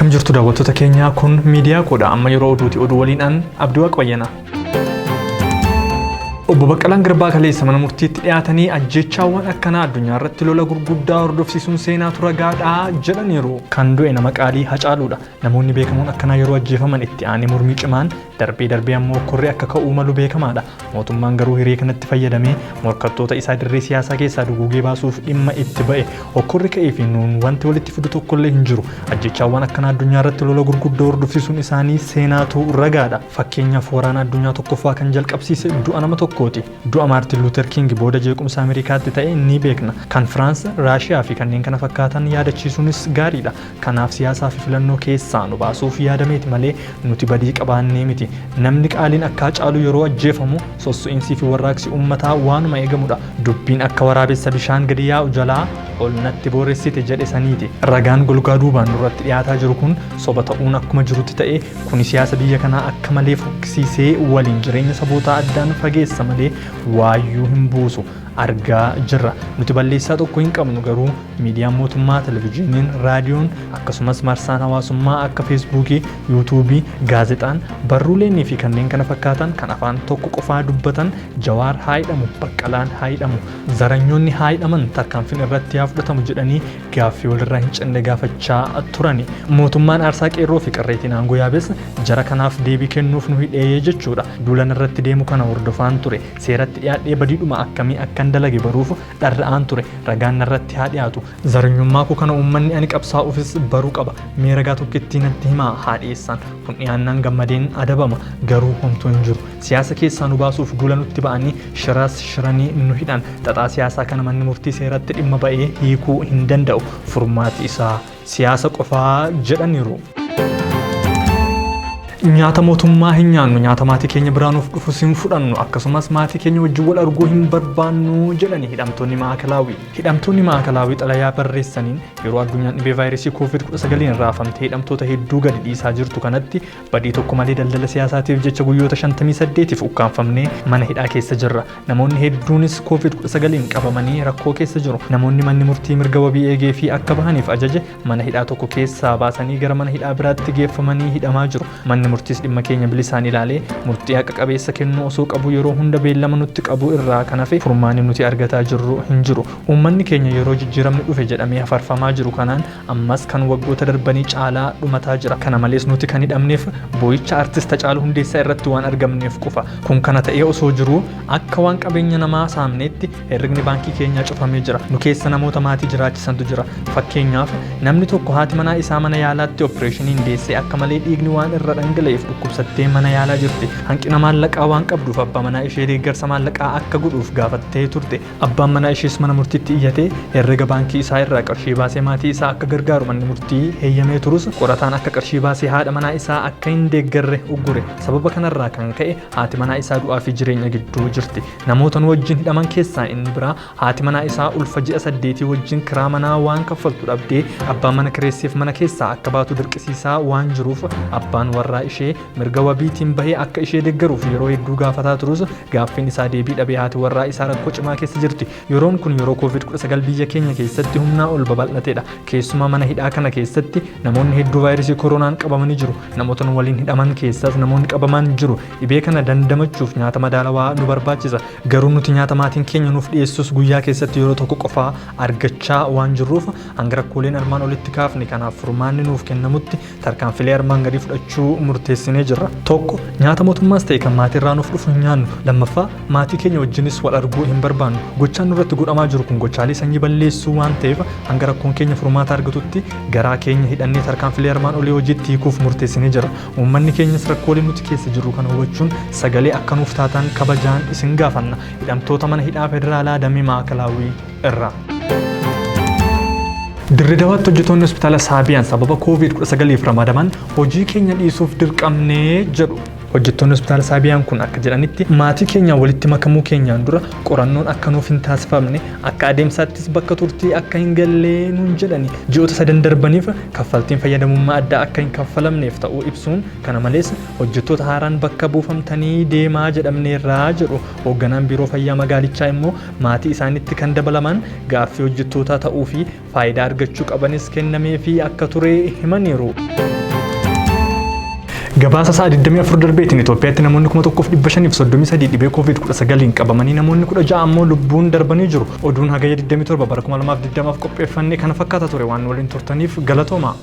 Akkam jirtu daawwattoota keenyaa, kun miidiyaa koodha. Amma yeroo oduuti, oduu waliin an Abdii Waaqbayyanaa. Obbo Baqqalaan Garbaa kaleessa mana murtiitti dhiyaatanii ajjeechaawwan akkanaa addunyaa irratti lola gurguddaa hordofsiisuun seenaatu ragaadhaa jedhaniiru. Kan du'e nama qaalii Hacaaluudha. Namoonni beekamoon akkanaa yeroo ajjeefaman itti aanee mormii cimaan darbee darbee ammoo korri akka ka'uu malu beekamaadha. Mootummaan garuu hiree kanatti fayyadamee morkattoota isaa dirree siyaasaa keessaa duguugee baasuuf dhimma itti ba'e. Hokkorri ka'ee fi nuun wanti walitti fidu tokkollee hin jiru. Ajjeechaawwan akkanaa addunyaa irratti lola gurguddoo hordofsiisuun isaanii seenaatu ragaadha. Fakkeenyaaf, waraana addunyaa tokkoffaa kan jalqabsiise du'a nama tokkooti. Du'a Maartin Luuter King booda jeequmsa Ameerikaatti ta'e ni beekna. Kan Firaans, Raashiyaa fi kanneen kana fakkaatan yaadachiisuunis gaariidha. Kanaaf siyaasaa fi filannoo keessaa nu baasuuf yaadameeti malee nuti badii qabaannee miti. Namni qaaliin akka Hacaaluu yeroo ajjeefamu sosso'iinsii fi warraaqsi uummataa waanuma eegamudha. Dubbiin akka waraabessa bishaan gadi yaa'u jalaa ol natti booressite jedhe saniiti. Ragaan golgaa duubaan nurratti dhiyaataa jiru kun soba ta'uun akkuma jirutti ta'ee, kuni siyaasa biyya kanaa akka malee fokkisiisee waliin jireenya sabootaa addaan fageessa malee waayyuu hin buusu. Argaa jirra. Nuti balleessaa tokko hin qabnu, garuu miidiyaan mootummaa, televizyiiniin, raadiyoon, akkasumas marsaan hawaasummaa akka Feesbuukii, Yuutuubii, gaazexaan, barruuleenii fi kanneen kana fakkaatan kan afaan tokko qofaa dubbatan Jawaar haa hidhamu, Baqqalaan haa hidhamu, zaranyoonni haa hidhaman, tarkaanfiin irratti haa fudhatamu jedhanii gaaffii walirraa hin cinne gaafachaa turani. Mootummaan aarsaa qeerroo fi qarreetiin aangoo yaabes jara kanaaf deebii kennuuf nu hidhee jechuudha. Duulan irratti deemu kana hordofaan ture. Seeratti dhiyaadhee badiidhuma akkamii akkan dalage baruuf dharra'aan ture. Ragaan narratti haa dhiyaatu. Zaranyummaa koo kana uummanni ani qabsaa'uufis baruu qaba. Mee ragaa tokkittii natti himaa haa dhiyeessan. Kun dhiyaannaan gammadeen adabama. Garuu homtuu hin jiru. Siyaasa keessaa nu baasuuf duula nutti ba'anii shiras shiranii nu hidhan. Xaxaa siyaasaa kana manni murtii seeratti dhimma ba'ee hiikuu hin danda'u. Furmaati isaa siyaasa qofaa jedhaniiru. Nyaata mootummaa hin nyaannu, nyaata maatii keenya biraa nuuf dhufus hin fudhannu, akkasumas maatii keenya wajjin wal arguu hin barbaannu jedhani hidhamtoonni Maakalaawii. Hidhamtoonni Maakalaawii xalayaa barreessaniin, yeroo addunyaan dhibee vaayirasii COVID-19 raafamtee hidhamtoota hedduu gadi dhiisaa jirtu kanatti, badii tokko malee daldala siyaasaatiif jecha guyyoota 58f ukkaanfamnee mana hidhaa keessa jirra. Namoonni hedduunis COVID-19 qabamanii rakkoo keessa jiru. Namoonni manni murtii mirga wabii eegee fi akka bahaniif ajaje mana hidhaa tokko keessaa baasanii gara mana hidhaa biraatti geeffamanii hidhamaa jiru. Manni murtiis dhimma keenya bilisaan ilaalee murtii haqa qabeessa kennuu osoo qabu, yeroo hunda beellama nutti qabu irraa kan hafe furmaanni nuti argataa jirru hin jiru. Uummanni keenya yeroo jijjiiramni dhufe jedhamee hafarfamaa jiru kanaan ammas kan waggoota darbanii caalaa dhumataa jira. Kana malees nuti kan hidhamneef boo'icha artist Hacaaluu Hundeessaa irratti waan argamneef qofa. Kun kana ta'ee osoo jiruu, akka waan qabeenya namaa saamneetti herregni baankii keenyaa cufamee jira. Nu keessa namoota maatii jiraachisantu jira. Fakkeenyaaf, namni tokko haati manaa isaa mana yaalaatti opereeshiniin deessee akka malee dhiigni waan irra dhangala'eef dhukkubsattee mana yaalaa jirti. Hanqina maallaqaa waan qabduuf abbaa manaa ishee deeggarsa maallaqaa akka godhuuf gaafattee turte. Abbaan manaa ishees mana murtiitti iyyatee herrega baankii isaa irraa qarshii baasee maatii isaa akka gargaaru manni murtii heeyyamee turus, qorataan akka qarshii baasee haadha manaa isaa akka hin deeggarre uggure. Sababa kanarraa kan ka'e haati manaa isaa du'aa fi jireenya gidduu jirti. Namoota nu wajjin hidhaman keessaa inni biraa haati manaa isaa ulfa ji'a 8 wajjin kiraa manaa waan kaffaltu dhabdee abbaan mana kireesseef mana keessaa akka baatu dirqisiisaa waan jiruuf, abbaan warraa ishee mirga wabiitiin bahee akka ishee deeggaruuf yeroo hedduu gaafataa turus gaaffiin isaa deebii dhabee haati warraa isaa rakkoo cimaa keessa jirti. Yeroon kun yeroo COVID-19 biyya keenya keessatti humnaa ol babal'atedha. Keessumaa mana hidhaa kana keessatti namoonni hedduu vaayirasii koronaan qabamanii jiru. Namoota nu waliin hidhaman keessaas namoonni qabaman jiru. Dhibee kana dandamachuuf nyaata madaalawaa nu barbaachisa. Garuu nuti nyaata maatiin keenya nuuf dhiyeessus guyyaa keessatti yeroo tokko qofaa argachaa waan jirruuf, hanga rakkooleen armaan olitti kaafne kanaaf furmaanni nuuf kennamutti tarkaanfilee armaan gadii fudhachuu murteessinee jirra. Tokko, nyaata mootummaas ta'e kan maatiirraa nuuf dhufu hin nyaannu. Lammaffaa, maatii keenya wajjinis wal arguu hin barbaannu. Gochaan nurratti godhamaa jiru kun gochaalee sanyii balleessuu waan ta'eef, hanga rakkoon keenya furmaata argatutti garaa keenya hidhannee tarkaanfilee armaan olii hojiitti hiikuuf murteessinee jirra. Uummanni keenyas rakkoolee nuti keessa jirru kana hubachuun sagalee akka nuuf taatan kabajaan isin gaafanna. Hidhamtoota mana hidhaa federaalaa damee Maakalaawii irraa. Dirree Dawaatti hojjettoonni hospitaala Saabiyaan sababa COVID-19f ramadaman hojii keenya dhiisuuf dirqamnee jedhu. Hojjettoonni hospitaala Saabiyaan kun akka jedhanitti, maatii keenyaan walitti makamuu keenyaan dura qorannoon akka nuuf hin taasifamne, akka adeemsaattis bakka turtii akka hin gallee nuun jedhani. Ji'oota sadan darbaniif kaffaltiin fayyadamummaa addaa akka hin kaffalamneef ta'uu ibsuun, kana malees hojjettoota haaraan bakka buufamtanii deemaa jedhamneerraa jedhu. Hoogganaan biiroo fayyaa magaalichaa immoo maatii isaanitti kan dabalaman gaaffii hojjettootaa ta'uu fi faayidaa argachuu qabanis kennameefii akka ture himaniiru. Gabaasa sa'a 24 darbeetiin Itoophiyaatti namoonni 1533 dhibee Covid-19 qabamanii namoonni 16 ammoo lubbuun darbanii jiru. Oduun Hagayya 27 bara 2020 qopheeffanne kana fakkaata ture. Waan waliin turtaniif galatooma.